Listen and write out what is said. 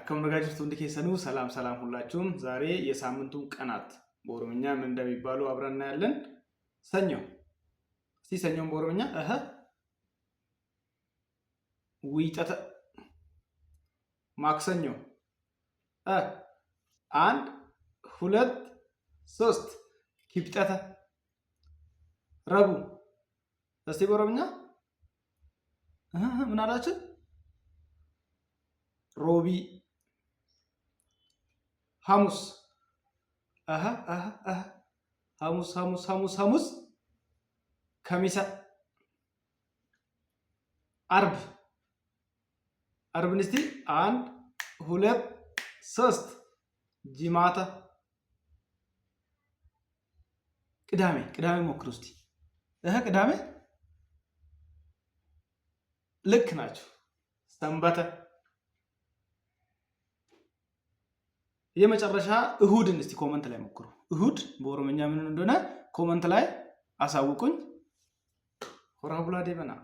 Akkam nagaa jirtu hundi keessanuu ሰላም ሰላም ሁላችሁም። ዛሬ የሳምንቱን ቀናት በኦሮምኛ ምን እንደሚባሉ አብረን እናያለን። ሰኞ፣ እስቲ ሰኞን በኦሮምኛ እህ Wiixata፣ ማክሰኞ አንድ፣ ሁለት፣ ሶስት፣ Kibxata፣ ረቡዕ፣ እስቲ በኦሮምኛ ምን አላችሁ? Roobii፣ ሐሙስ፣ ሐሙስ ሐሙስ ሐሙስ ሐሙስ Kamisa፣ አርብ፣ አርብን እስቲ አንድ፣ ሁለት፣ ሶስት፣ Jimaata፣ ቅዳሜ፣ ቅዳሜ ሞክሩ እስቲ እህ ቅዳሜ ልክ ናችሁ። Sanbata፣ የመጨረሻ እሁድን እስቲ comment ላይ ሞክሩ። እሁድ በኦሮምኛ ምን እንደሆነ comment ላይ አሳውቁኝ። Horaa bulaa deebanaa።